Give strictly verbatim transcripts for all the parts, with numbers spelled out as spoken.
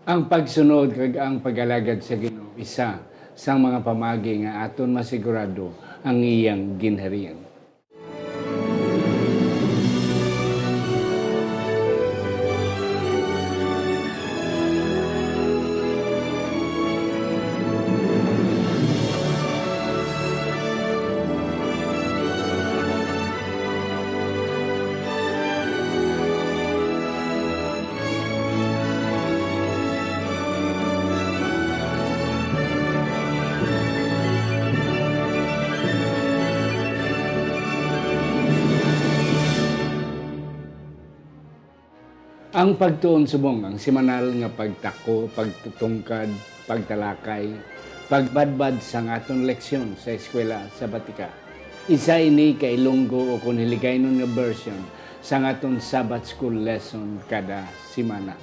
Ang pagsunod kag ang pag-alagad sa Ginoo isa sang mga pamaagi nga aton masigurado ang iyang ginharian. Ang pagtuon subong ang semanal nga pagtako, pagtutungkad, pagtalakay, pagbadbad sang aton leksyon sa eskwela sabatika. Isa ini ka Ilonggo o kon Hiligaynon nga version sang aton Sabbath School lesson kada semana.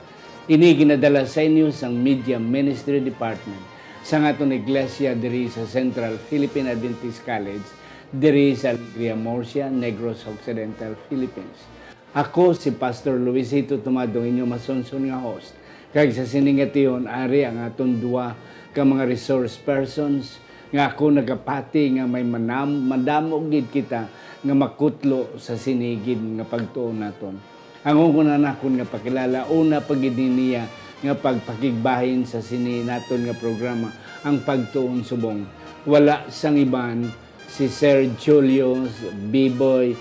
Ini ginadala sa inyo sang Media Ministry Department sang aton iglesia diri sa Central Philippine Adventist College, diri sa Alegria, Murcia, Negros Occidental, Philippines. Ako si Pastor Luisito Tumado, inyo masunson nga host. Kag sa sini nga tion, ari ang aton duwa ka mga resource persons nga ako nagapati nga may manam-, madamo gid kita nga makutlo sa sini gid nga pagtuon naton. Ang una nakon nga pakilala, una pa gid niya nga pagpakigbahin sa sini naton nga programa, ang pagtuon subong. Wala sang iban, si Sir Julius Biboy,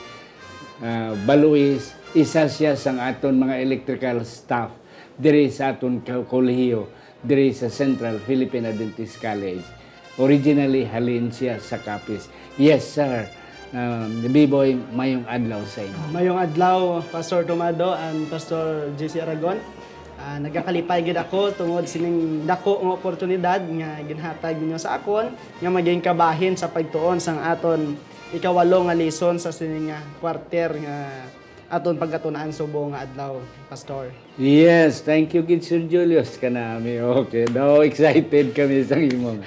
ah, Baluis, isa siya sang aton mga electrical staff diri sa aton ka-, kolehiyo, diri sa Central Philippine Adventist College. Originally, halin siya sa Capiz. Yes, sir. Um, Biboy, mayong adlaw sa inyo. Mayong adlaw, Pastor Tomado and Pastor J C Aragon. Ah, nagakalipay gid ako tungod sining dako nga oportunidad nga ginhatag ninyo sa akon nga maging kabahin sa pagtuon sang aton ikawalo nga lesson sa sini nga quarter nga aton pagkatun-an subong nga adlaw, Pastor. Yes, thank you gid, Sir Julius, kanami. Okay, daw excited kami sa imong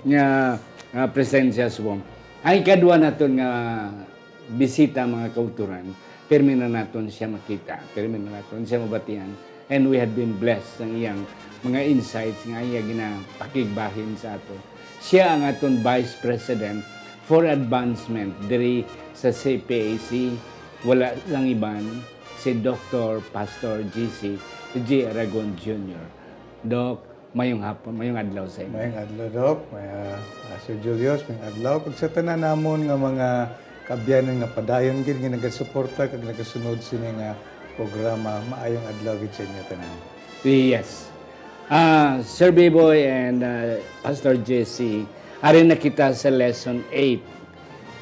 nga, nga presensya subong. Ang ikadua naton nga bisita, mga kauturan, pirmi na naton siya makita, pirmi na naton siya mabatian, and we had been blessed sang iyang mga insights nga iya ginapakigbahin sa aton. Siya ang aton Vice President for Advancement diri sa C P A C, wala lang iban, si Doktor Pastor J C, J Aragon Junior. Doc, mayong hapon, mayong adlaw sa inyo. Mayong adlaw, Doc. May, ah, ah, Sir Julius, mayong adlaw. Kag sa tanan namon nga mga kaabyanan nga padayon gid nga nagasuporta kag nagasunod sini nga programa, maayong adlaw gid sa inyo tanan. Yes. Ah, Sir Biboy and, ah, Pastor J C, ari na kita sa lesson eight,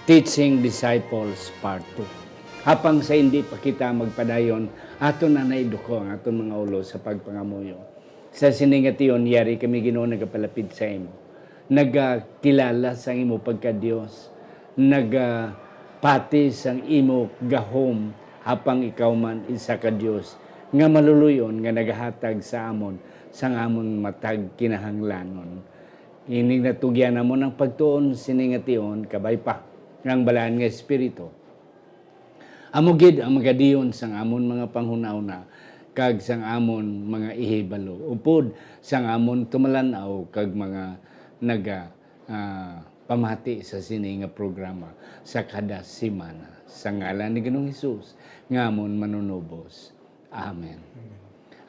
Teaching Disciples Part two. Apang sa hindi pa kita magpadayon, aton na naiduko ang aton mga ulo sa pagpangamuyo. Sa sini nga tion, yari kami, Ginoo, nagapalapit sa imo, nagakilala sang imo pagka-Dios, nagapati sang imo gahom, apang ikaw man isa ka Dios nga maluluy-on, nga nagahatag sa amon sang amon matag kinahanglanon. Ining natugyan namon ang pagtuon sini nga tion, kabay pa nga ang Balaan nga Espiritu amo gid ang magadiyon sang amon mga panghunahuna kag sang amon mga ihibalo, upod sang amon tumalan-aw kag mga naga, ah, pamati sa sini nga programa sa kada semana. Sa ngalan ni Ginoong Hesus nga amon Manunubos. Amen. Amen.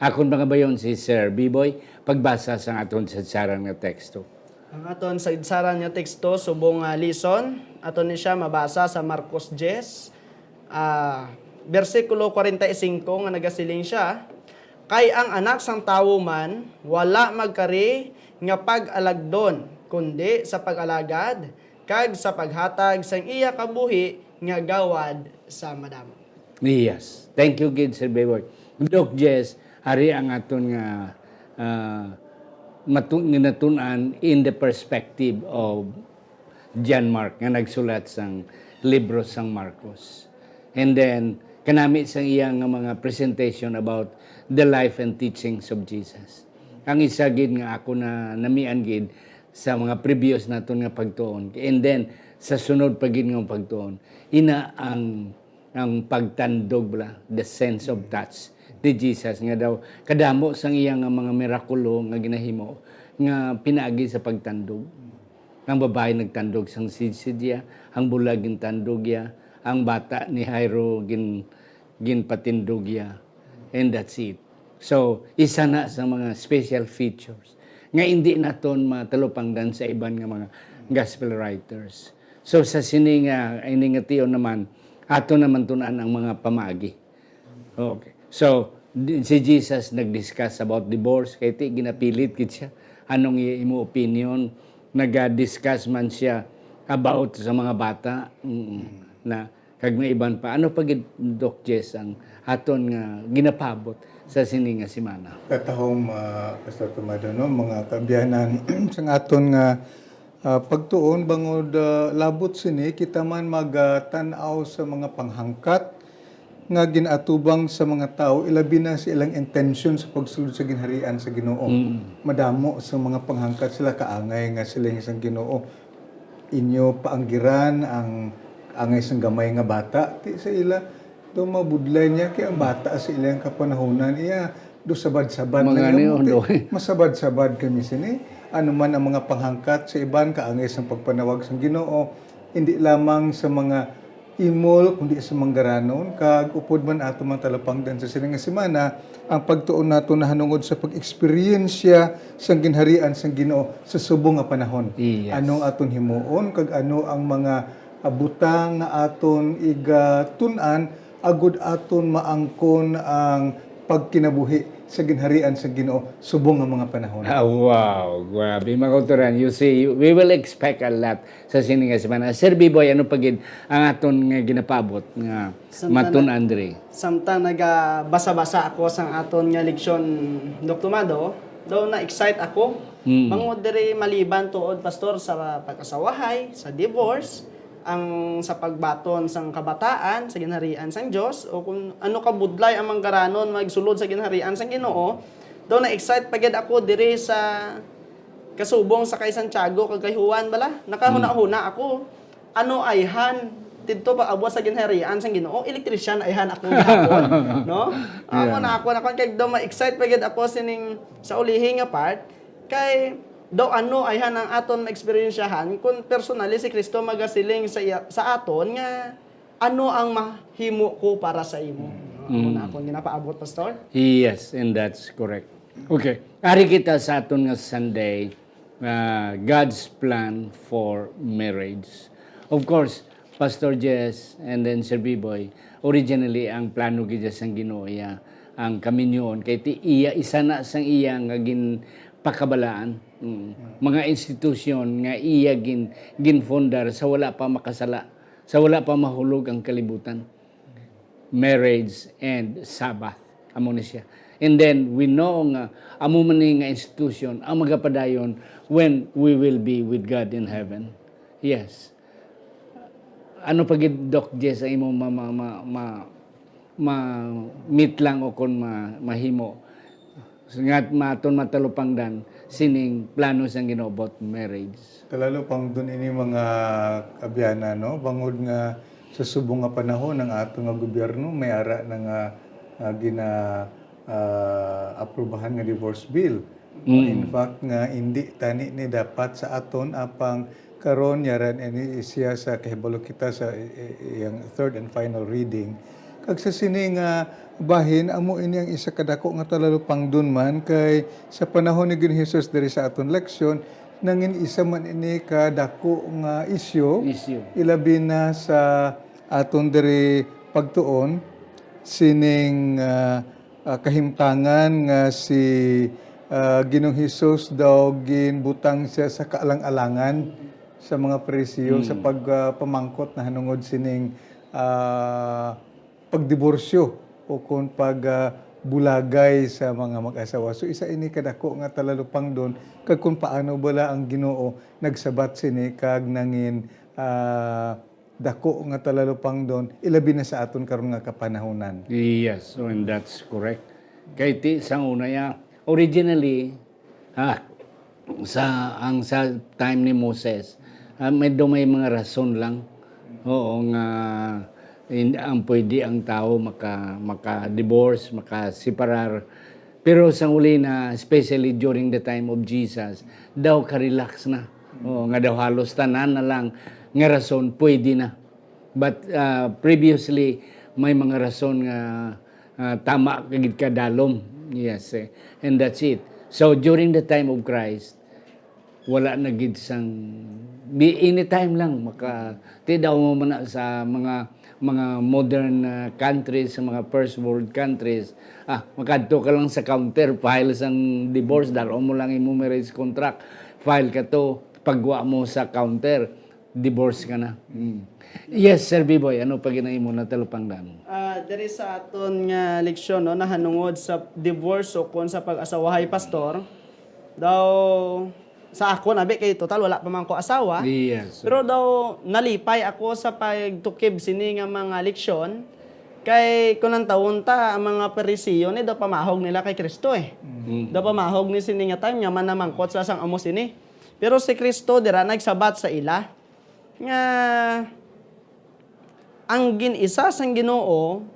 Akon pangabayon si Sir Biboy, pagbasa sang aton sadsaran nga teksto. Ang aton sadsaran nga teksto, subong nga lesson, aton ni siya mabasa sa Marcos diyes, ah, bersikulo kwarenta y singko, nga nagasiling siya, "Kay ang Anak sang Tawo man wala magkari nga pag-alagdon, kundi sa pag-alagad, kag sa paghatag sang iya kabuhi nga gawad sa madamo." Yes. Thank you gid, Sir Biboy. Doc Jess, ari ang aton nga, ah, matu-, ginatun-an in the perspective of John Mark nga nagsulat sang libro sang Marcos. And then, kanami sang iya nga mga presentation about the life and teachings of Jesus. Ang isa gid nga ako na namian gid sa mga previous naton nga pagtuon. And then, sa sunod pa gid nga pagtuon, ina ang ang pagtandog, bala, the sense of touch ni Jesus, nga daw kadamo sang iya nga mga mirakulo nga ginahimo nga pinaagi sa pagtandog. Ang babayi nagtandog sang sidsid iya, ang bulag gintandog iya, ang bata ni Jairo gin-, ginpatindog iya. And that's it. So, isa na sa mga special features nga indi naton matalupangdan sa iban nga mga gospel writers. So, sa sini nga, ini nga tion naman, ato naman tun-an ang mga pamaagi. Okay. So, di-, si Jesus nag-discuss about divorce, kay ti ginapilit gid siya. Anong i-, imo opinion? Nag-discuss man siya about sa mga bata. Mm. Na, kag may iban pa. Ano pa gid, Doc Jess, ang aton nga ginapaabot sa sini nga semana? Katahom, ah, Pastor Tomado, no? Mga kaabyanan, sang aton nga, ah, pagtuon, bangod, ah, labot sini, kita man magatan-aw sa mga panghangkat nga gin-atubang sa mga tawo, ilabi na sa ilang intensyon sa pagsulod sa ginharian sa Ginoo. Mm. Madamo sa mga panghangkat sila, kaangay nga siling sang Ginoo, inyo paanggiran ang angay sang gamay nga bata. Ti sa ila, daw mabudlay niya, kay ang bata sa ilang kapanahonan, iya, do sabad-sabad Mga lang niya niyo, mo, ti, do. Masabad-sabad kami sini. Ano man ang mga panghangkat sa iban, kaangay sang pagpanawag sang Ginoo, hindi lamang sa mga imol, kundi sa manggaranon, kag upod man ato man talapangdan sa sini nga semana, ang pagtuon nato nahanungod sa pag-eksperyensya sang ginharian sang Ginoo sa subong nga panahon. Yes. Ano ang aton himuon, kag ano ang mga, ah, butang nga aton igatun-an, agud aton maangkon ang pagkinabuhi sa ginharian sa Ginoo subong nga mga panahon. Ah, wow, grabe, mga kautoran. You see, we will expect a lot sa sini nga semana. Sir Biboy, ano pa gid ang aton nga ginapaabot nga Samtang matun-an diri? Samtang nagabasa-basa ako sang aton nga leksyon, Doc Tomado, daw na-excite ako. Mm. Bangod diri maliban tuod, Pastor, sa pagkasawahay, sa divorce, ang sa pagbaton sang kabataan sa ginharian sang Dios, o kung ano kabudlay ang manggaranon magsulod sa ginharian sang Ginoo, daw na-excite pa gid ako diri sa kasubong sa kay Santiago kag kay Juan bala. Nakahuna-huna ako, ano ayhan didto pag-abot sa ginharian sang Ginoo, elektrisyan ayhan ako gihapon, no? Amo Yeah. na ako, na kay daw ma-excite pa gid ako sining sa ulihi nga part, kay daw ano ayhan ang aton maeksperiensyahan kung personally si Kristo magasiling sa iya, sa aton nga, "Ano ang mahimo ko para sa imo?" Amo Mm. na akong ginapaabot, Pastor. Yes, and that's correct. Okay, ari kita sa aton nga Sunday, ah, God's plan for marriage. Of course, Pastor Jess and then Sir Biboy, originally ang plano gid sang Ginoo iya ang kaminyoon kay ti iya isa na sang iya nga ginpakabalaan. Mm. Mga institusyon nga iya gin-, ginfundar sa wala pa makasala, sa wala pa mahulog ang kalibutan. Marriage and Sabbath. Amo ni siya. And then, we know nga amo man ni nga institution ang magapadayon when we will be with God in heaven. Yes. Ano pa gid, Doc Jess, ang imong ma-, ma-, ma-, ma-, ma-meet lang o kung ma-, mahimo nga maton matalupangdan sining plano sang Ginoo about marriage? Talalo pang dun ini mga abyanan, no? Bangod nga sa subong nga panahon, ang ato nga gobyerno may ara na nga, ah, gina-, ah, aprubahan nga divorce bill. Mm. In fact, nga indi tani ni dapat sa aton, apang karon, yara ini siya sa kahibalo kita sa i-, i-, iyang third and final reading. Kag sa sini nga bahin, amo ini ang isa ka dako nga talalupangdon man, kay sa panahon ni Ginoong Jesus diri sa aton leksyon, nangin isa man ini ka dako nga isyu, Isyu. ilabi na sa aton diri pagtuon, sining, ah, ah, kahimtangan nga si, ah, Ginoong Jesus daw ginbutang siya sa kaalang-alangan sa mga Pariseo sa Mm. pag, ah, pamangkot nahanungod sining, ah, pagdiborsyo o kon pag, ah, bulagay sa mga mag-asawa. So, isa ini kadako nga talalupangdon kag kung paano bala ang Ginoo nagsabat sini kag nangin, ah, dako nga talalupangdon, ilabi na sa aton karon nga kapanahunan. Yes, so, and that's correct. Kay ti, sa una ya, originally, ah, sa, ang sa time ni Moses, ah, may, do may mga rason lang. Oo, nga Hindi ang pwede ang tao maka, maka-divorce, makaseparar. Pero sa uli na, especially during the time of Jesus, daw ka-relax na. Oo, nga daw halos tanan na lang nga rason pwede na. But, ah, previously, may mga rason nga, ah, tama ka gid kadalom. Yes, eh. And that's it. So, during the time of Christ, wala na gid sang, bi-, anytime lang maka, ti daw mo man na sa mga, mga modern, ah, countries, sa mga first world countries, ah, makadto ka lang sa counter, file sang divorce, dal-on mo lang imo marriage contract, file ka to, pagwa mo sa counter, divorce ka na. Mm. Yes, Sir Biboy, ano pa ginaimo na talupangdan? Ah, diri sa aton nga leksyon, no, nahanungod sa divorce o kon sa pag-asawahay, Pastor, daw sa ako na, bi, kay total wala pa man ko asawa. Yes. Pero daw nalipay ako sa pagtukib sini nga mga leksyon, kay kun ang tawon ta, ang mga Pariseo ni daw pamahog nila kay Kristo, eh. Mm. Daw pamahog ni sini nga time nga manamangkot sa sang amo sini. Pero si Kristo dira nagsabat sa ila nga ang gin-isa sang Ginoo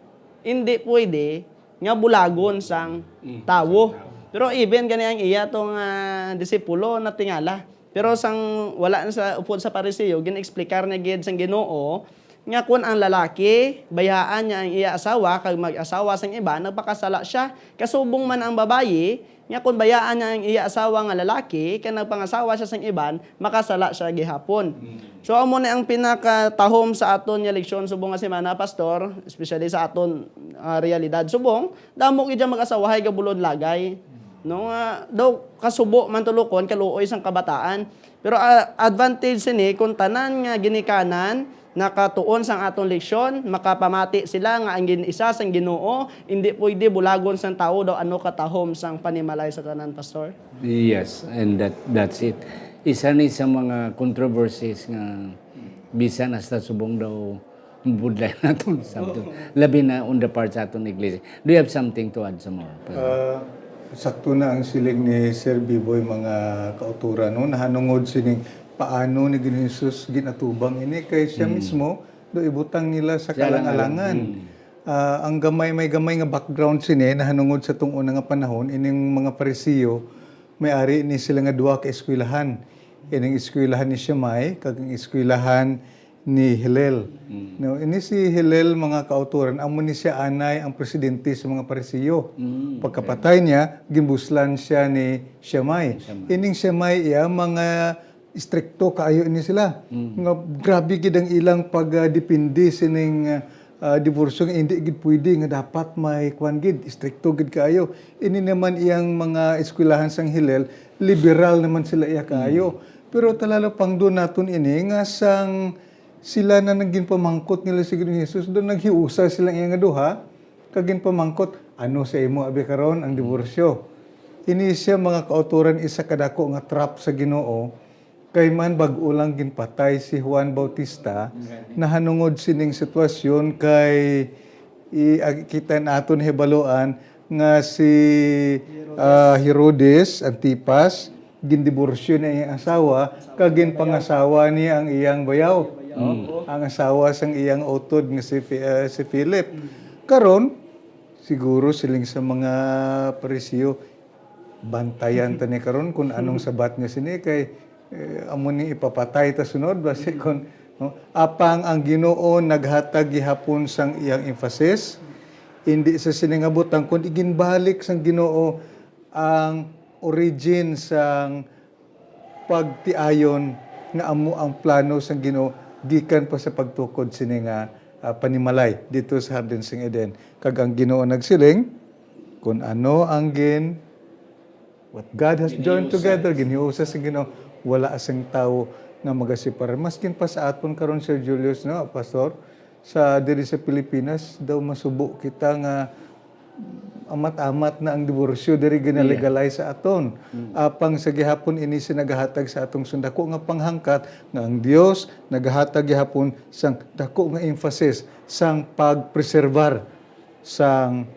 indi pwede nga bulagon sang Mm, tawo. Sang tawo. Pero even gani ang iya tong, ah, disipulo natingala. Pero sang wala na sa upod sa Pariseo, gin-explicar niya gid sang Ginoo nga kun ang lalaki bayaan niya ang iya asawa kag mag-asawa sang iban, nagpakasala sia. Kasubong man ang babayi, nga kon bayaan niya ang iya asawa nga lalaki, kag nagpangasawa sia sang iban, makasala sia gihapon. Mm. So, amo ni ang pinakatahom sa aton nga leksyon subong nga semana, Pastor, especially sa aton, ah, realidad subong, damo gid ang mag-asawahay gabulod lagay. No, nga daw kasubo man tulukon, kaluoy sang kabataan. Pero, ah, advantage sini kung tanan nga ginikanan nakatuon sang aton leksyon, makapamati sila nga ang gin-isa sang Ginoo indi pwede bulagon sang tawo daw ano katahom sang panimalay sa tanan, Pastor. Yes, and that, that's it. Isa ni sa mga controversies nga bisan hasta subong daw budlay naton sa aton, labi na on the part sa aton iglesia. Do you have something to add some more? Ah, sakto na ang siling ni Sir Biboy, mga kauturan, no? Nahanungod sining paano ni Ginoong Jesus ginatubang ini kay siya Mm. mismo do ibutang nila sa Sa kalang-alangan. Mm. Ah, ang gamay, may gamay nga background sini nahanungod sa tung una nga panahon, ining mga Pariseo, may ari ni sila nga duha ka eskwelahan. Ining eskwelahan ni Shammai kag ang eskwelahan ni Hillel. Mm. No, ini si Hillel, mga kauturan, amo ni siya anay ang presidente sa mga Pariseo. Mm, okay. Pagkapatay niya, ginbuslan siya ni Shammai. Shammai. Ining Shammai iya, mga istrikto kaayo ini sila. Mm. Nga grabe gid ang ilang pag, ah, depende sining, ah, ah, diborsyo nga hindi gid pwede, nga dapat may kwan gid, istrikto gid kaayo. Ini naman iyang mga eskwelahan sang Hillel, liberal naman sila iya kaayo. Mm. Pero talalapangdon naton ini nga sang sila na nagginpamangkot nila si Ginoong Jesus, daw naghiusa sila iya nga duha, kag ginpamangkot, "Ano sa imo abi karon ang diborsyo?" Ini siya, mga kauturan, isa ka dako nga trap sa Ginoo, kay man bag-o lang ginpatay si Juan Bautista, nahanungod sining sitwasyon kay i-, ag-, kita naton hibaluan nga si, Herodes. Ah, Herodes Antipas, gindiborsyo na iyang asawa, kag ginpangasawa niya ang iyang bayaw. Mm. Ang asawa sang iyang utod nga si Fi-, ah, si Philip. Mm. Karon, siguro siling sa mga Pariseo, bantayan ta ni karon kung anong sabat niya sini kay, eh, amo ni ipapatay ta sunod, basi kung, no? Apang ang Ginoo naghatag gihapon sang iyang emphasis, hindi sa sini nga butang, kundi ginbalik sang Ginoo ang origin sang pagtiayon nga amo ang plano sang Ginoo gikan pa sa pagtukod sini nga, ah, panimalay dito sa Hardin sang Eden. Kag ang Ginoo nagsiling, "Kun ano ang gin-, what God has joined together," ginhiusa sa Ginoo, wala sang tawo nga magaseparar. Maskin pa sa aton karon, Sir Julius, no, Pastor, sa, diri sa Pilipinas, daw masubo kita nga amat-amat na ang diborsyo diri ginalegalize sa aton. Mm. Apang sa gihapon ini si nagahatag sa atong sundako nga panghangkat nga ang Dios nagahatag gihapon sang dako nga emphasis sang pagpreserbar sang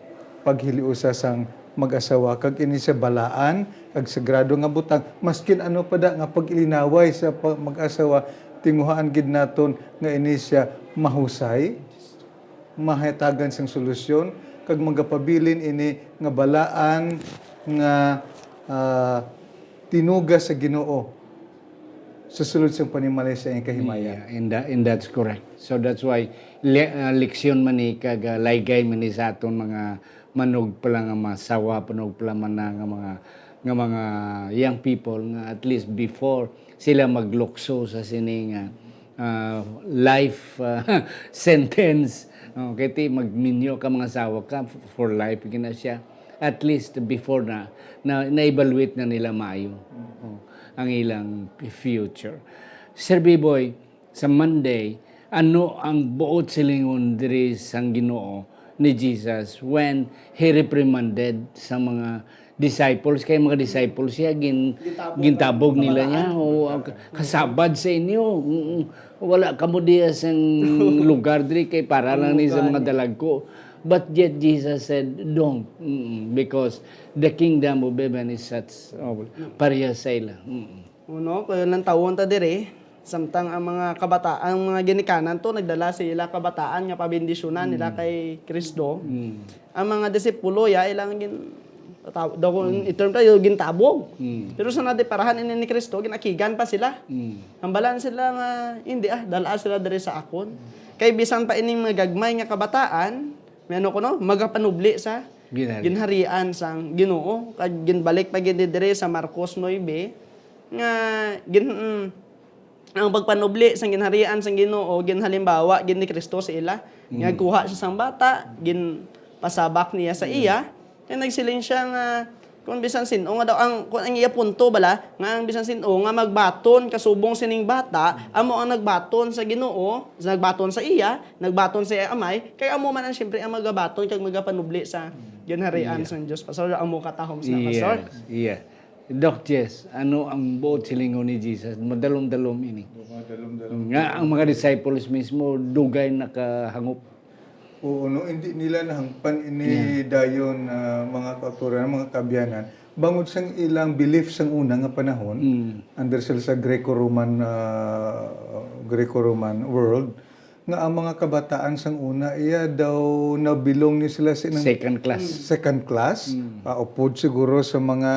paghiliusa sang mag-asawa, kag ini siya balaan kag sagrado nga butang, maskin ano pa da nga pag-ilinaway sa pa-, mag-asawa, tinguhaan gid naton nga ini siya mahusay. mahatagan sang solusyon, kag magapabilin ini nga balaan nga, ah, tinuga sa Ginoo sa sulod sang panimalay sa iyang kahimaya. Yeah, and that, and that's correct. So that's why le-, ah, leksyon man ni kag, ah, laygay man ni sa aton mga manugpla nga mga sawa, panugpla man na nga mga, nga mga young people nga at least before sila maglukso sa sini nga, ah, life, ah, sentence. Oh, kay ti magminyo ka, mga sawa ka, f-, for life gina siya. At least before na, na, na-evaluate na nila maayo, oh, ang ilang future. Sir Biboy, sa Monday, ano ang buot silingon diri sang Ginoo ni Jesus when he reprimanded sa mga disciples? Kay mga disciples siya gin-, Gintabog gintabog ang nila niya. Kabataan. Oo, kasabad sa inyo. Mm, wala kamo diya sang lugar diri kay para lang ni sa mga dalagko. But yet Jesus said, "Don't." Mm, because the kingdom of heaven is such, oh, pareha sa ila. Mm. Uno, kaya lang tawon ta diri, samtang ang mga kabata-, ang mga ginikanan to nagdala sa ila kabataan nga pabendisyonan nila Mm. kay Kristo. Mm. Ang mga disipulo, ya, ilang gin-, taw-, daw kung Mm. i-term tayo, gintabog. Mm. Pero sa nadiparahan ini ni Kristo, ginakigan pa sila. Mm. Hambalan sila nga, "Hindi, ah, dala sila diri sa akon." Kay bisan pa ining mga gagmay nga kabataan, may ano kuno, magapanubli sa Ginharian. Ginharian sang Ginoo. Kag ginbalik pa gid diri sa Marcos nuebe, nga gin-, mm, ang pagpanubli sang ginharian sang Ginoo, ginhalimbawa gid ni Cristo sa ila. Nga Mm. kuha siya sang bata, ginpasabak niya sa Mm. iya, kay nagsiling siya nga, kung bisan sin-o nga daw, ang, kung ang iya punto bala, nga ang bisan sin-o nga magbaton kasubong sining bata, amo ang nagbaton sa Ginoo, nagbaton sa iya, nagbaton sa iya amay, kay amo man ang siyempre ang magabaton kag magapanubli sa ginharian Iya. sang Dios. Pastor, amo katahom sa Pastor. Yes, iya. Doc Jess, ano ang buot silingon ni Jesus? Madalom-dalom ini. Madalom-dalom. Nga ang mga disciples mismo dugay nakahangop. Oo, no, hindi nila nahangpan ini Yeah. dayon, ah, mga kauturan, mga kaabyanan. Bangod sang ilang belief sang una nga panahon, Mm. under sila sa Greco-Roman, ah, Greco-Roman world, nga ang mga kabataan sang una, iya daw nabilong ni sila sa inang Second class. second class, Mm. ah, upod siguro sa mga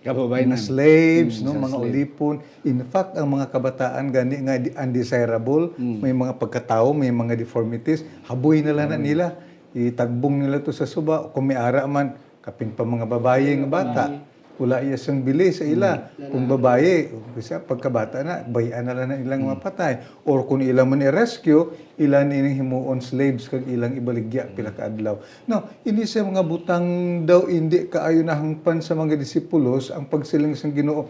Kababayan. mga slaves, Mm, no, sa mga slave. ulipon. In fact, ang mga kabataan gani nga di-, undesirable, Mm. may mga pagkatawo, may mga deformities, haboy na lang na Mm. nila. Itagbong nila to sa suba, kung may ara man, kapin pa mga babayi nga bata. Mm. Wala iya sang bili sa ila. Mm. Kung babayi, kasi pagkabata na, bayaan na lang na ilang Mm. mapatay. Or kung ila man i-rescue, ila nining himuon slaves kag ilang ibaligya pila ka adlaw. No, ini sa mga butang daw indi kaayo nahangpan sa mga disipulos ang pagsiling sang Ginoo,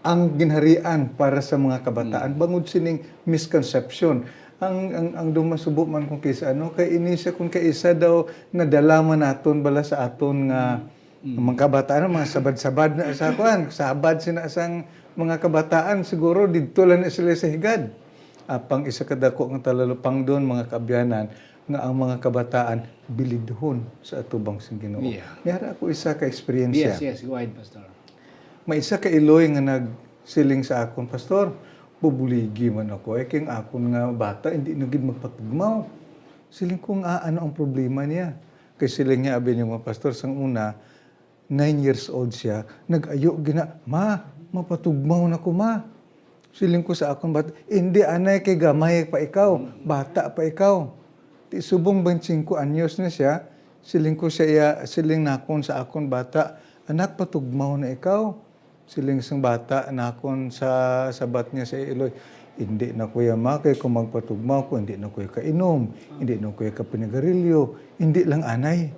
ang ginharian para sa mga kabataan Mm. bangod sining misconception. Ang, ang, ang duman subo man kung kaysa ano, kay ini siya kung kaisa daw nadala man naton bala sa aton nga Mm. mga kabataan, mga sabad-sabad na sa kuan, sabad sina sang mga kabataan, siguro didto lang na sila sa higad. Apang isa ka dako nga talalupangdon, mga kaabyanan, nga ang mga kabataan bilidhon sa atubang sang Ginoo. Yeah. May ara ako isa ka eksperyensya. Yes, yes, go ahead, Pastor. May isa ka iloy nga nagsiling sa akon, "Pastor, bubuligi man ako, eh, kay ang akon nga bata hindi na gid magpatugmaw." Siling ko nga, "Ano ang problema niya?" Kay siling niya, abi niya, mga pastor, sang una, nine years old siya, nag-ayo gina, "Ma, mapatugmaw na ko, ma." Siling ko sa akon bata, "Hindi, anay, kay gamay pa ikaw, bata pa ikaw." Ti subong twenty-five anyos na siya, siling ko sa iya, siling nakon sa akon bata, "Anak, patugmaw na ikaw." Siling sang bata nakon sa sabat niya sa iya iloy, "Hindi na, kuya, ma, kay kung magpatugmaw ko, hindi na ko kainom, hindi na ko kapinigarilyo, hindi lang anay."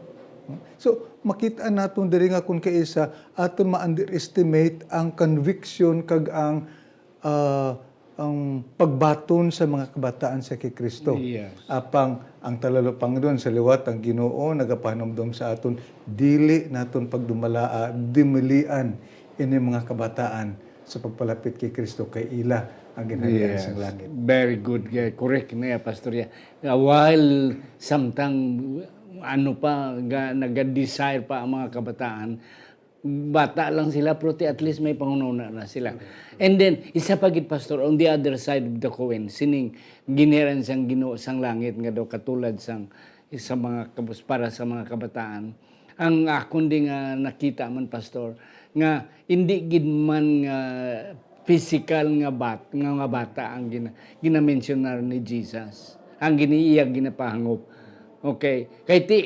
So, makita naton diri nga kung kaisa aton ma-underestimate ang conviction kag ang, ah, ang pagbaton sa mga kabataan sa kay Kristo. Yes. Apang ang talalupangdon sa liwat, ang Ginoo nagapahanumdom sa aton, dili naton pagdumalaa, dimilian ini mga kabataan sa pagpalapit kay Kristo, kay ila ang ginharian Yes. sang langit. Very good. Yeah, correct na ya, Pastor. Yeah. Uh, while samtang ano pa, ga-, naga-desire pa ang mga kabataan, bata lang sila, pero ti at least may panghunahuna na sila. And then, isa pa gid, Pastor, on the other side of the coin, sining ginharian sang Ginoo sang langit nga daw katulad sang sa mga kabus-, para sa mga kabataan. Ang akon di nga nakita man, Pastor, nga hindi gid man nga physical nga bat-, nga, nga bata ang gina-, ginamensyonar ni Jesus, ang gini-, iya ginapahangop. Okay. Kay ti,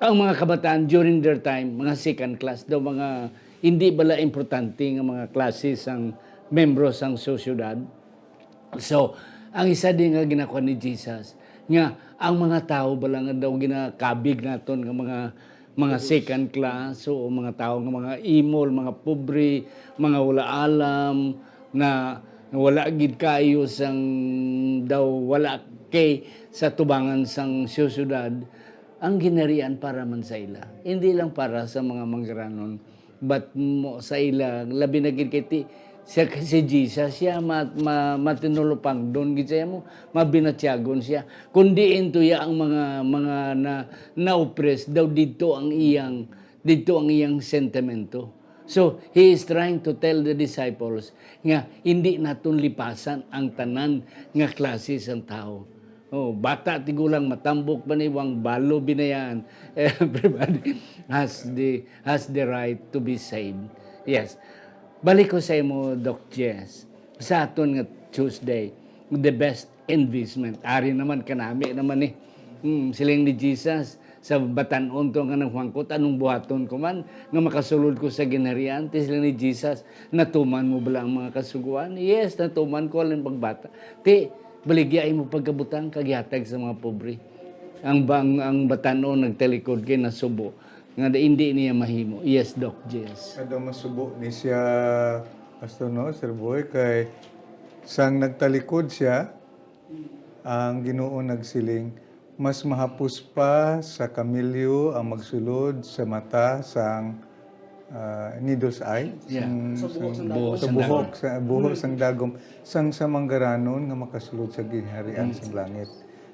ang mga kabataan during their time, mga second class daw, mga hindi bala importante nga mga klase sang membro sang sosyedad. So, ang isa din nga ginakuha ni Jesus, nga ang mga tawo bala nga daw ginakabig naton nga mga, mga second class, o mga tawo nga mga imol, mga pobre, mga wala alam, na wala gid kayo sang daw wala kay sa tubangan sang siyudad, ang ginharian para man sa ila. Hindi lang para sa mga manggaranon, but mo sa ila, labi na gid kay ti-, siya, si Jesus, siya ma-, ma-, matinulopangdon gid siya mo, mabinatyagon siya. Kundi intuya ang mga, mga na, na-oppress daw didto ang iyang, didto ang iyang sentimento. So, he is trying to tell the disciples nga hindi naton lipasan ang tanan nga klase sang tawo. Oh, bata, tigulang, matambok, baniwang, balo, binayan. Everybody has the, has the right to be saved. Yes. Balik ko sa imo, Doc Jess. Sa aton nga Tuesday, the best investment. Ari naman, kanami naman eh. Hmm, siling ni Jesus, sa batan-on to nga naghuwangkot, anong buhaton ko man nga makasulod ko sa ginharian? Ti siling ni Jesus, natuman mo bala ang mga kasugoan? Yes, natuman ko, halin pagbata. Ti, baligya imo pagkabutang, kag ihatag sa mga pobre. Ang bang, ang batan-on nagtalikod kay nasubo nga hindi niya mahimo. Yes, Doc Jess. Kada masubo ni siya, Pastor, no, Sir Boy, kay sang nagtalikod siya, ang Ginoo nagsiling, "Mas mahapos pa sa kamelyo ang magsulod sa mata sang, ah, needle's eye, Yeah. sang, Sa buhok sang, sang dagom. Sa buhok, sa buhok Mm. sang dagom, sang sa manggaranon nga makasulod sa ginharian Mm. sang langit."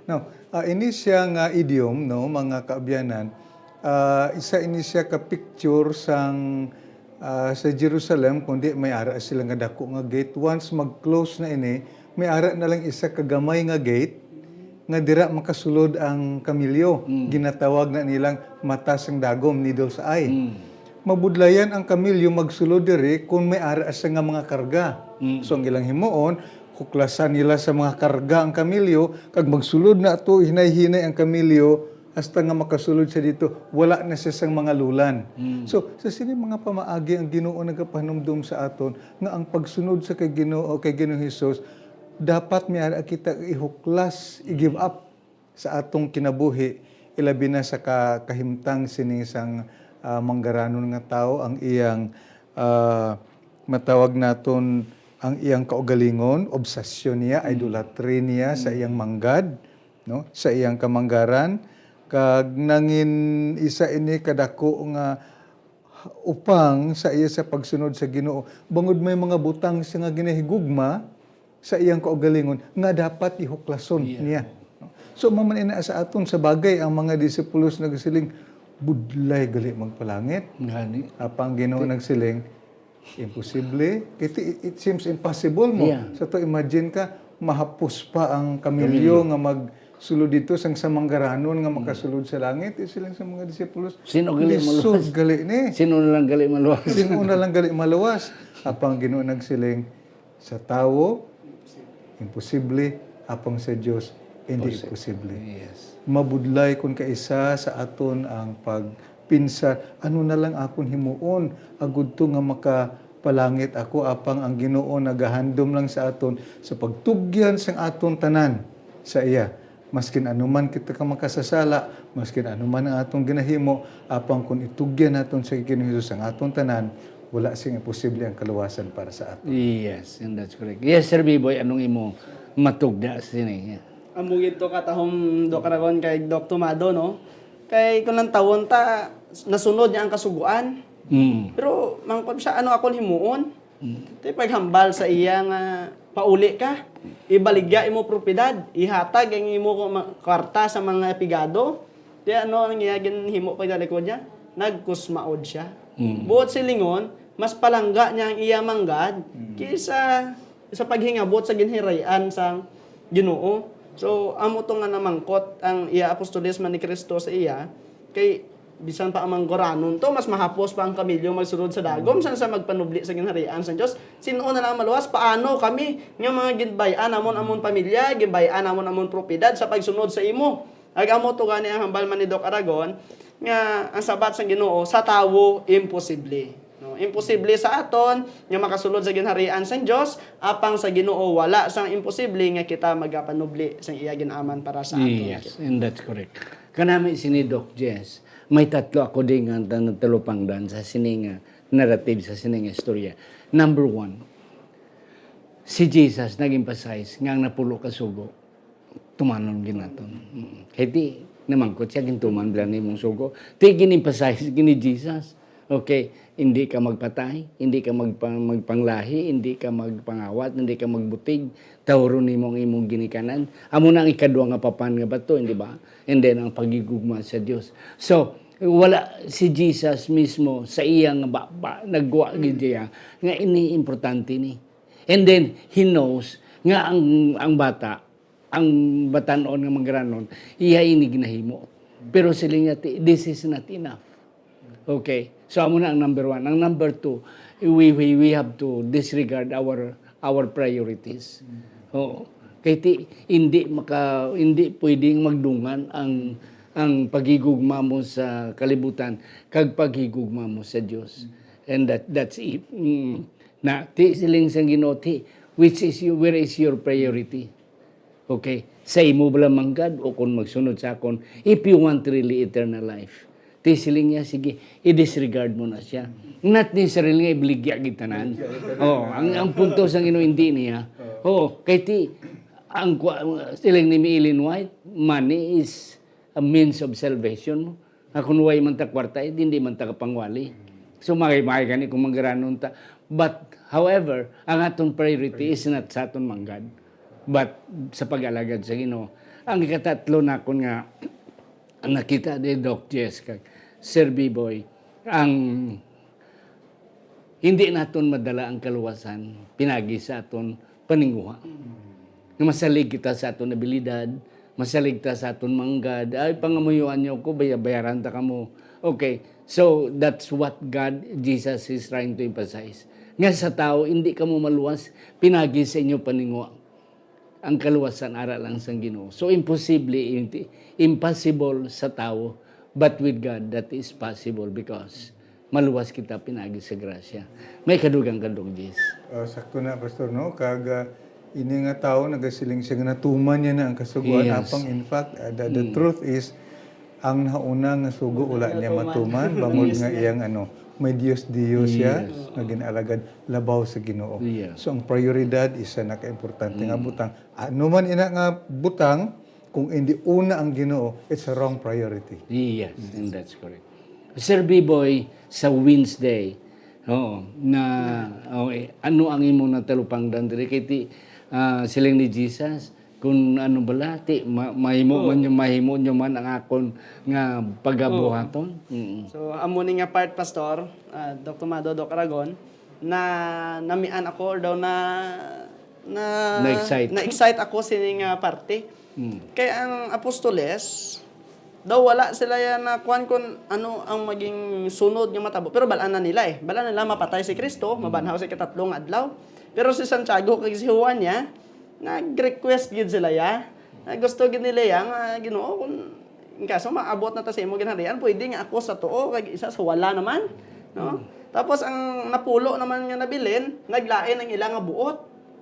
Now, ah, ini siya nga idiom, no, mga kaabyanan, ah, isa ini siya ka picture sang, ah, sa Jerusalem, kundi may ara sila nga dako nga gate. Once mag-close na ini, may ara na lang isa ka gamay nga gate nga dira makasulod ang kamelyo. Mm. Ginatawag na nilang mata sang dagom, needle's eye. Mm. Mabudlayan ang kamelyo magsulod diri kung may ara siya nga mga karga. Mm. So, ang ilang himuon, huklasan nila sa mga karga ang kamelyo, kag magsulod na to, hinay-hinay ang kamelyo, hasta nga makasulod siya dito, wala na siya sang mga lulan. Mm. So, sa sini mga pamaagi ang Ginoo nagapahanumdom sa aton nga ang pagsunod sa kay Ginoo, kay Ginoong Hesus, dapat may ara kita ihuklas, i-give up sa atong kinabuhi, ilabi na sa ka-, kahimtang sini sang, ah, manggaranon nga tawo, ang iyang, ah, matawag naton ang iyang kaugalingon, obsesyon niya, Mm. idolatry niya sa Mm. iyang manggad, no, sa iyang kamanggaran, kag nangin isa ini kadako nga upang sa iya sa pagsunod sa Ginoo, bangod may mga butang siya nga ginahigugma sa iyang kaugalingon nga dapat ihuklason Yeah. niya. So, mao man ina sa aton, sa bagay, ang mga disipulos nagsiling, "Budlay gali magpalangit." Gani. Apang Ginoo Ti- nagsiling, "Imposible." It, it seems impossible mo. Yeah. Sa to, imagine ka, mahapos pa ang kamilyo Kamilyo. nga magsulod dito sang sa manggaranon nga Mm. makasulod sa langit. Isiling sa mga disipulos, Sino gali "Lisod maluwas? gali ni." Sino na lang gali maluwas? Sino na lang gali maluwas? Apang Ginoo nagsiling, "Sa tawo, imposible, apang sa Dios, hindi Posi-, imposible." Yes. Mabudlay kun kaisa sa aton ang pagpinsa, "Ano na lang akon himuon agud to nga makapalangit ako?" Apang ang Ginoo nagahandom lang sa aton sa pagtugyan sang aton tanan sa iya. Maskin ano man kita ka makasasala, maskin ano man ang atong ginahimo, apang kun itugyan naton sa Ginoong Hesus ang atong tanan, wala sing imposible ang kaluwasan para sa aton. Yes, and that's correct. Yes, Sir Biboy, anong imo matugda sini? Amo gid to katahom, Doc Aragon, kay Doc Tomado, no? Kay kung lantawon ta, nasunod niya ang kasugoan. Mm. Pero mangkon siya, "Ano akon himuon?" Mm. Tay paghambal sa iya nga, "Pauli ka, ibaligya imo propiedad, ihatag ang imo ma-, kwarta sa mga pigado." Di ano ang iya ginhimo pagtalikod niya? nagkusmaod sia. Mm. Buot silingon, mas palangga niya ang iya manggad Mm. kaysa sa paghingabot sa ginharian sang Ginoo. So, amo to nga namangkot ang iya apostoles man ni Cristo sa iya, kay bisan pa ang mangguranon to, mas mahapos pa ang kamilyo magsulod sa dagom Mm. san sa magpanubli sa ginharian sang Dios. Sin-o na lang maluwas? Paano kami nga mga ginbay-an namon amon pamilya, ginbay-an namon amon propiedad sa pagsunod sa imo? Ag amo to gani ang hambal man ni Doc Aragon, nga ang sabat sang Ginoo sa tawo imposible. No, imposible sa aton nga makasulod sa ginharian sang Dios, apang sa Ginoo wala sang imposible nga kita magapanubli sang iya gin-aman para sa aton. Yes, and that's correct. Kanami sini, Doc Jess, may tatlo ako di nga tan-, talupangdan sa sini nga narrative, sa sini nga istorya. Number one, si Jesus nag-emphasize nga ang napulo ka sugo, tumanon gid naton. Mm. Kay ti, namangkot siya, "Gintuman bala nimong sugo?" Ti, gin-emphasize gid ni Jesus. Okay, hindi ka magpatay, hindi ka magpa-, magpanglahi, hindi ka magpangawat, hindi ka magbutig. Tawron nimo ang imong ginikanan. Amo na ang ikadua nga papan nga bato, hindi ba? And then, ang paghigugma sa Dios. So, wala si Jesus mismo sa iya nga ba, ba, nagwa gid siya nga ini importante ni. And then, he knows nga ang, ang bata, ang batan-on nga mangguranon, iya ini ginahimo. Pero siling niya, "Ti-, this is not enough." Okay. So, amo na ang number one. Ang number two, we, we, we have to disregard our, our priorities. Oo. Kay ti, hindi maka, hindi pwedeng magdungan ang, ang paghigugma mo sa kalibutan kag paghigugma mo sa Dios. And that, that's it. Mm. Na, ti, siling sang Ginoo, ti, which is your, where is your priority? Okay, sa imo bala manggad o kon magsunod sa akon, if you want really eternal life. Ti siling niya, sige, i-disregard mo na siya. Not necessarily nga ibaligya gid tanan. Oh, ang, ang punto sang Ginoo, hindi niya. Oh, kay ti, ang kwa-, siling ni Ellen White, money is a means of salvation. Nga kun way man ta kwarta, eh, hindi man ta kapangwali. So, mahay-mahay gani kung mangguranon ta. But, however, ang aton priority is not sa aton manggad, but sa pag-alagad sa Ginoo. Ang ikatatlo nakon nga nakita ni Doc Jess kag Sir B-Boy, ang hindi naton madala ang kaluwasan pinagi sa aton paninguha. Nga masalig kita sa aton abilidad, masalig ta sa aton manggad. "Ay, pangamuyoan niyo ko, baya-, bayaran ta kamo." Okay, so that's what God, Jesus is trying to emphasize. Nga sa tao, hindi kamo maluwas pinagi sa inyo paninguha. Ang kaluwasan ara lang sang Ginoo. So, imposible, imti-, impossible sa tawo, but with God, that is possible because maluwas kita pinagi sa grasya. May kadugang ka, Doc Jess. Ah, sakto na, Pastor, no? Kag, ah, ini nga tawo, nagasiling siya nga natuman niya na ang kasugoan. Yes. Apang, in fact, ah, the, the Mm. truth is, ang nauna nga sugo, wala niya matuman. Matuman, bangod Yes, nga ma'am. iyang, ano, may Dios-Dios siya, Yes. nga gin-alagad, labaw sa Ginoo. Yes. So, ang prioridad, isa na ka importante nga Mm. butang. Ano man ina nga butang, kung hindi una ang Ginoo, it's a wrong priority. Yes, and that's correct. Sir B-Boy, sa Wednesday, oo, na, oh, eh, ano ang imong natalupangdan diri? Kay ti, ah, siling ni Jesus, kung ano bala, ti, ma-, mahimo Oo. man yung, mahimo nyo man ang akon nga pagabuhaton. Oo. Mm. So, amo ni nga part, Pastor, ah, Doc Tomado, Doc Aragon, na namian ako or daw na, na, Na-excite. na-excite ako sini nga parte. Mm. Kay ang apostoles, daw wala sila yan na kuwan kung ano ang maging sunod nga matabo. Pero balaan na nila eh. Balaan nila mapatay si Kristo, mabanhaw sa ikatatlo nga adlaw. Pero si Santiago kag si Juan niya, nag-request gid sila ya. Na gusto gid nila ya nga, "Ginoo, kung in kaso maabot na ta sa imo ginharian, pwede nga ako sa tuo, kag isa sa wala naman." No? Hmm. Tapos ang napulo naman nga nabilin, naglain ang ila nga buot.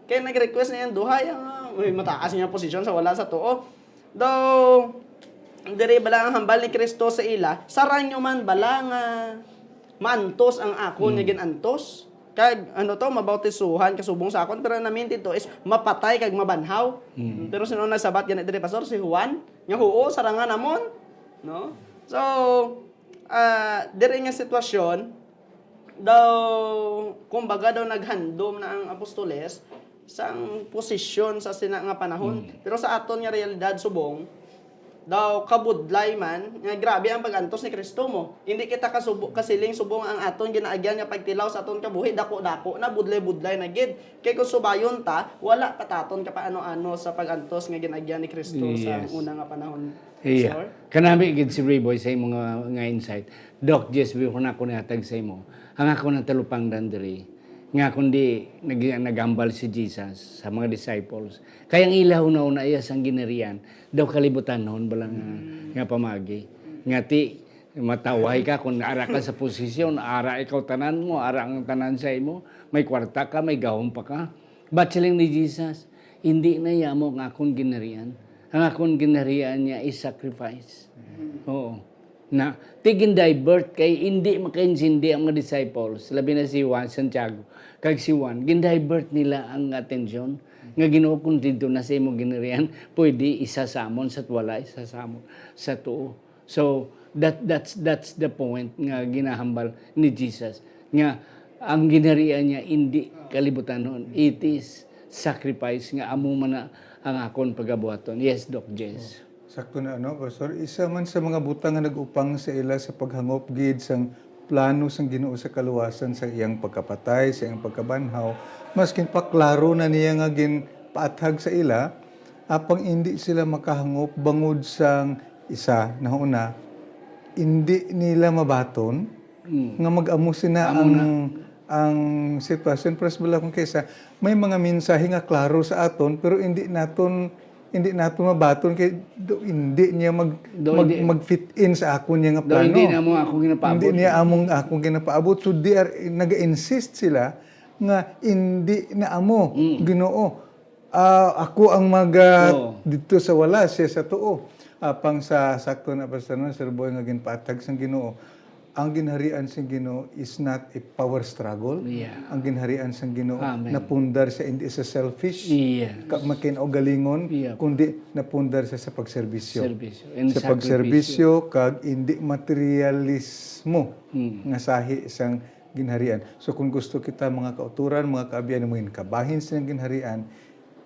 Kaya nag-request na yung duha, yung, ah, may mataas nga posisyon sa wala sa tuo. Daw, diri bala ang hambal ni Kristo sa ila, "Sarang nyo man bala nga maantos ang akon nga Mm. gin-antos? Kag, ano to, mabautisuhan kasubong sa akon, pero namin dito is mapatay kag mabanhaw." Mm. Pero sino nagsabat gani diri, Pastor? Si Juan? Nga, "Huo, saranga namon." No? So, ah, diri nga sitwasyon, daw, kumbaga daw naghandom na ang apostoles sang posisyon sa sina nga panahon. Mm. Pero sa aton nga realidad subong, daw kabudlay man, nga grabe ang pag-antos ni Kristo mo. Hindi kita kasubo, kasiling subong ang aton ginaagyan nga pagtilaw sa aton kabuhi, dako-dako na, budlay-budlay na gid. Kay kung subayon ta, wala pa taton kapaano-ano sa pag-antos nga ginaagyan ni Kristo sa Yes. una nga panahon, Iya. Pastor. Kanami gid si Reboy sa imong nga, nga insight. Doc Jess, before na ako nihatag sa imo, ang ako nang talupangdan diri, nga kundi nag-, nagambal si Jesus sa mga disciples. Kay ang ila hunahuna iya sang ginharian, daw kalibutanon bala nga, Mm. nga pamagi. Nga ti, matawhay ka kung ara ka sa posisyon, ara ikaw tanan mo, ara ang tanan sa imo, may kwarta ka, may gahom pa ka. But siling ni Jesus, "Hindi na yamo ang akon ginharian. Ang akon ginharian niya is sacrifice." Mm. Oo. Na, ti gin-divert kay hindi makaintindi ang mga disciples, labi na si Juan, Santiago, kag si Juan, gin-divert nila ang atensyon nga, "Ginoo, kung didto na sa imong ginharian, pwede isa sa amon sa wala, isa sa amon sa tuo." So, that, that's, that's the point nga ginahambal ni Jesus, nga ang ginharian niya hindi kalibutanon. It is sacrifice nga amo man na ang akon pagabuhaton. Yes, Doc Jess. Sakto na, ano, Pastor? Isa man sa mga butang nga nag-upang sa ila sa paghangop gid sang plano sang Ginoo sa kaluwasan, sa iyang pagkapatay, sa iyang pagkabanhaw, maskin pa klaro na niya nga ginpaathag sa ila, apang indi sila makahangop bangod sang isa, nauna, indi nila mabaton Mm. nga mag-amo sina Amo ang, na. ang sitwasyon. Pero sa bala kung kaysa, may mga mensahe nga klaro sa aton, pero hindi naton, hindi naton mabaton kay do, hindi niya mag, Do, mag, hindi. mag-fit in sa akon niya nga Do, plano. hindi na mo akong ginapaabot. Hindi niya among, akong ginapaabot. So, they are, nag-insist sila nga hindi na amo, Mm. Ginoo. Ah, ako ang mag, ah, Oo. didto sa wala, siya sa tuo. Apang sa sakto na, Pastor, no, Sir Boy, nga ginpatag sang Ginoo, ang ginharian sang Ginoo is not a power struggle. Yeah. Ang ginharian sang Ginoo Amen. napundar sa, hindi sa selfish, Yeah. ka, makinaugalingon, Yeah. kundi napundar sa, sa pagserbisyo. Serbisyo. And Sa sakripisyo. pagserbisyo kag hindi materialismo Mm. nga sahi sang ginharian. So, kung gusto kita, mga kauturan, mga kaabyan, mo kabahin sa ginharian,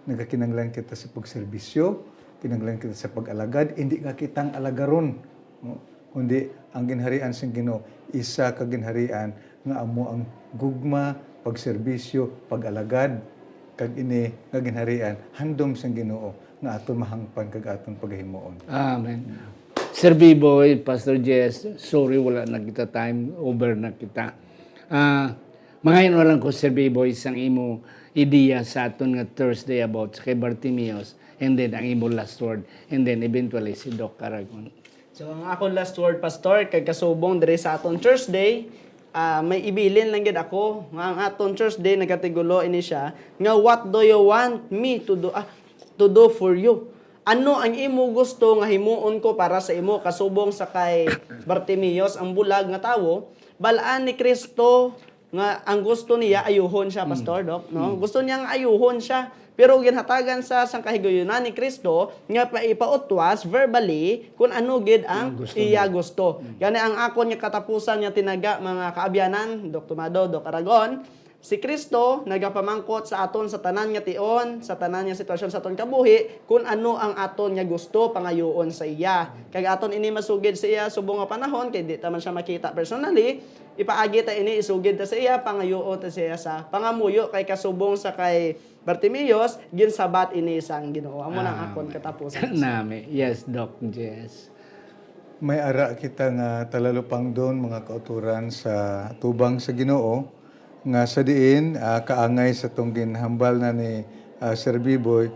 nagakinahanglan kita sa pagserbisyo, kinahanglan kita sa pag-alagad, hindi nga kitang alagaron, no? Kundi ang ginharian sang Ginoo, isa ka ginharian nga amo ang gugma, pagserbisyo, pag-alagad, kag ini nga ginharian handom sang Ginoo nga aton mahangpan kag aton pagahimuon. Amen. Sir Biboy, Pastor Jess, sorry, wala na kita time, over na kita. Ah, mangayon na lang ko, Sir Biboy, sang imo ideya sa aton nga Thursday about kay Bartimeus, and then ang imo last word, and then eventually si Doc Aragon. So, ang akon last word, Pastor, kag kasubong diri sa aton Thursday, ah, may ibilin lang gid ako nga ang aton Thursday nagatigulo ini siya nga, "What do you want me to do, ah, to do for you?" Ano ang imo gusto nga himuon ko para sa imo? Kasubong sa kay Bartimeus, ang bulag nga tawo, bal-an ni Kristo nga ang gusto niya ayuhon siya, Mm. Pastor, Doc, no? Mm. Gusto niya nga ayuhon siya. Pero ginhatagan sa sang kahigayunan ni Kristo nga pa-, ipautwas verbally kung ano gid ang Ang gusto iya niya. gusto. Mm. Gani ang akon nga katapusan nga tinaga, mga kaabyanan, Doc Tomado, Doc Aragon, si Kristo nagapamangkot sa aton sa tanan nga tion, sa tanan nga sitwasyon sa aton kabuhi, kung ano ang aton nga gusto pangayuon sa iya. Kag aton ini masugid sa iya subong nga panahon, kay di ta man siya makita personally, ipaagi ta ini, isugid ta sa iya, pangayuon ta sa iya sa pangamuyo, kay kasubong sa kay Bartimeus, ginsabat ini sang Ginoo. Amo na ang akon Amen. katapusan. Nami. Yes, Doc Jess. May ara kita nga talalupangdon, mga kauturan, sa tubang sa Ginoo, nga sa diin, ah, kaangay sa tong ginhambal na ni, ah, Sir Biboy,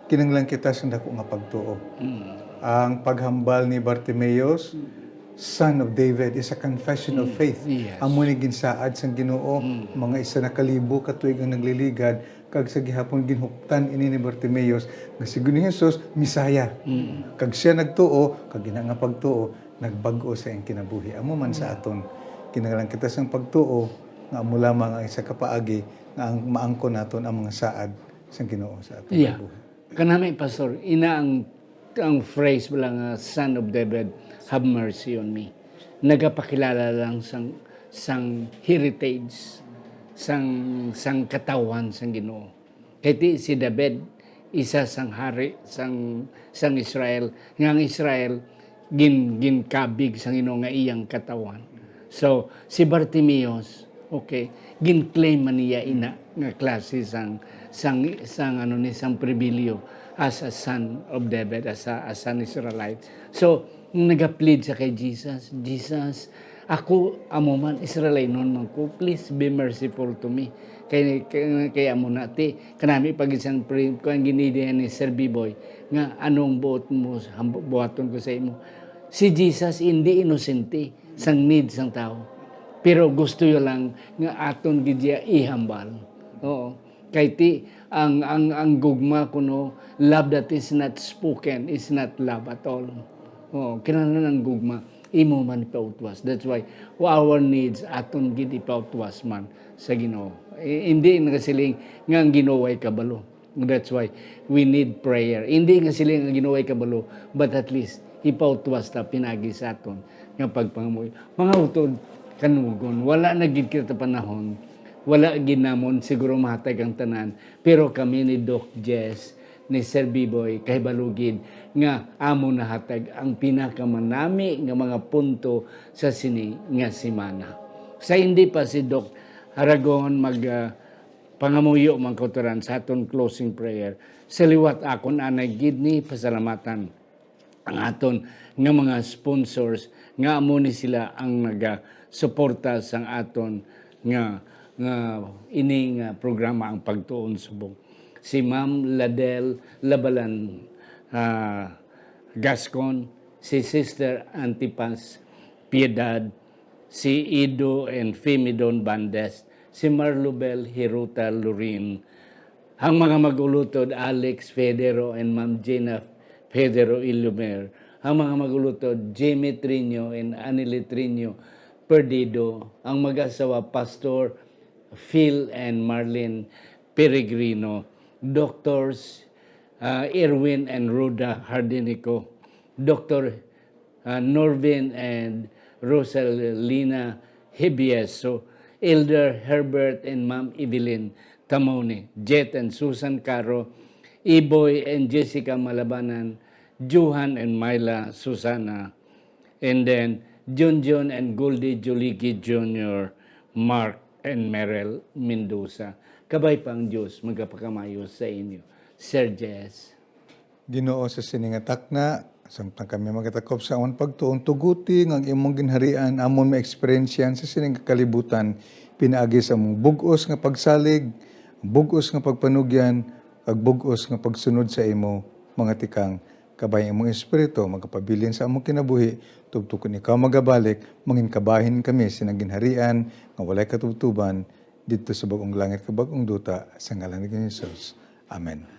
kinahanglan kita sa dako nga pagtuo. Mm. Ang paghambal ni Bartimeus, Mm. son of David, is a confession of Mm. faith. Yes. Amo ni ginsaad sang Ginoo, Mm. mga isa na kalibo ka tuig ang nagliligad, kag sa gihapon ginhuptan ini ni Bartimeus nga si Ginoong Jesus Messiah. Mm. Kag siya nagtuo, kag ina nga pagtuo nagbag-o sa iyang kinabuhi. Amo man sa Mm. aton, kinahanglan kita sang pagtuo nga amo lamang ang isa ka paagi nga ang maangkon naton ang mga saad sang Ginoo sa aton Yeah. kabuhi. Kanami, Pastor, ina ang, ang phrase bala nga, "Son of David, have mercy on me." Nagapakilala lang sang, sang heritage, sang, sang katawhan sang Ginoo. Kay ti si David, isa sang hari sang, sang Israel, nga ang Israel gin-, ginkabig sang Ginoo nga iyang katawhan. So, si Bartimeus, okay, gin-claim man niya ina nga klase sang, sang, sang, ano ni, sang pribilyo as a son of David, as a, as an Israelite. So, nagaplead siya kay Jesus, "Jesus, ako, amo man, Israelinon man ko, please be merciful to me." Kay, kay, kay amo na, ti, kanami pa gid sang pri-, kuan, ginidihan ni Sir Biboy, nga, "Anong buot mo, hambu-, buhaton ko sa imo?" Si Jesus hindi inosente sang need sang tawo, pero gusto niya lang nga aton gid siya ihambal. Oo. Kay ti, ang, ang, ang gugma kuno, love that is not spoken is not love at all. Oo, kinahanglan ang gugma, imo man ipautwas. That's why our needs aton gid ipautwas man sa Ginoo. I-, hindi nagasiling nga ang Ginoo way kabalo. That's why we need prayer. Hindi nga sila nga Ginoo way kabalo, but at least ipautwas ta pinagi sa aton nga pagpangamuyo. Mga utod, kanugon, wala na gid kita panahon. Wala gid namon siguro mahatag ang tanan, pero kami ni Doc Jess, ni Sir Biboy, kahibalo gid nga amo nahatag ang pinakamanami nga mga punto sa sini nga semana. Sa hindi pa si Doc Aragon mag, ah, pangamuyo, mga kautoran, sa aton closing prayer, sa liwat akon anay gid ni pasalamatan ang aton nga mga sponsors, nga amo ni sila ang nagasuporta sang aton nga, nga ini nga programa, ang Pagtuon Subong. Si Ma'am Ladel Labalan, ah, Gascon, si Sister Antipas Piedad, si Ido and Fimidon Bandes, si Marlubel Hiruta Lurin, ang mga mag-ulutod Alex Federo and Ma'am Gina Federo Ilumer, ang mga mag-ulutod Jimmy Trino and Annie Trino Perdido, ang mag-asawa Pastor Phil and Marlene Peregrino, Doctors, ah, Erwin and Rhoda Hardinico, Doctor, ah, Norvin and Rosalina Hibieso, Elder Herbert and Ma'am Evelyn Tamoni, Jet and Susan Caro, Iboy and Jessica Malabanan, Johan and Myla Susana, and then Junjun and Goldie Juligi Junior, Mark and Merel Mendoza. Kabay pa ang Dios magapakamayo sa inyo. Sir Jess. Ginoo, sa sini nga takna, samtang kami magatakop sa amon pagtuon, tuguti nga ang imong ginharian amon ma-eksperyensyahan sa sini nga kalibutan, pinaagi sa among bug-os nga pagsalig, bug-os nga pagpanugyan, kag bug-os nga pagsunod sa imo, mga tikang. Kabay ang imong Espiritu magapabilin sa among kinabuhi, tubtob kon ikaw magabalik, mangin kabahin kami sina ginharian nga walay katubtoban, didto sa bag-ong langit kag bag-ong duta, sa ngalan ni Jesus. Amen.